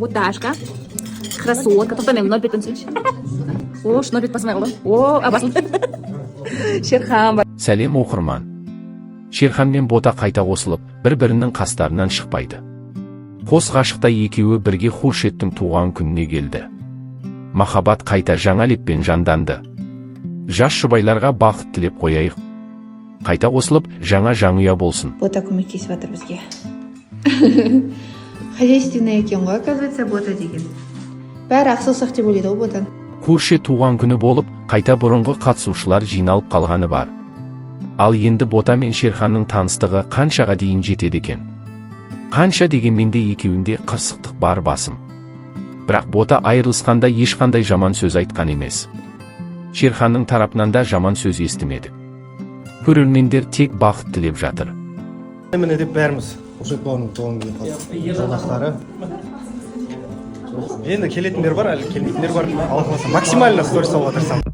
Боташка. Красотка. Тоқта, мен 0,5-тен түсірейінші. О, 0,5 басылмай қалды. О, а, басылды. Шерхан бар. Сәлем, оқырман! Шерхан мен Бота қайта қосылып, бір бірінің қастарынан шықпайды. Қос ғашықтай екеуі бірге Хуршеттің туған күніне келді. Махаббат қайта жаңа леппен жанданды. Жас жұбайларға бақыт тілеп қояйық. Қайта қосылып, жаңа жанұя болсын. Бота көмектесіп жатыр бізге. Хозяйственный екен ғой, оказывается, Бота деген. Бәрі ақсаусақ деп ойлайды ғой Ботаны. Хуршет туған күні болып, қайта бұрынғы қатысушылар жиналып қалғаны бар. Ал енді Бота мен Шерханның таныстығы қаншаға дейін жетеді екен? Қанша дегенмен де, екеуінде қырсықтық бар басым. Бірақ Бота айырылысқанда ешқандай жаман сөз айтқан емес. Шерханның тарапынан да жаман сөз естімедік. Көрермендер тек бақыт тілеп жатыр. Міне деп бәріміз Хуршет бауырымның туған күніне қатыстық, жолдастары. Енді келетіндер бар, әлі келмейтіндер бар. Алла қаласа, максимально сторис салуға тырысамын.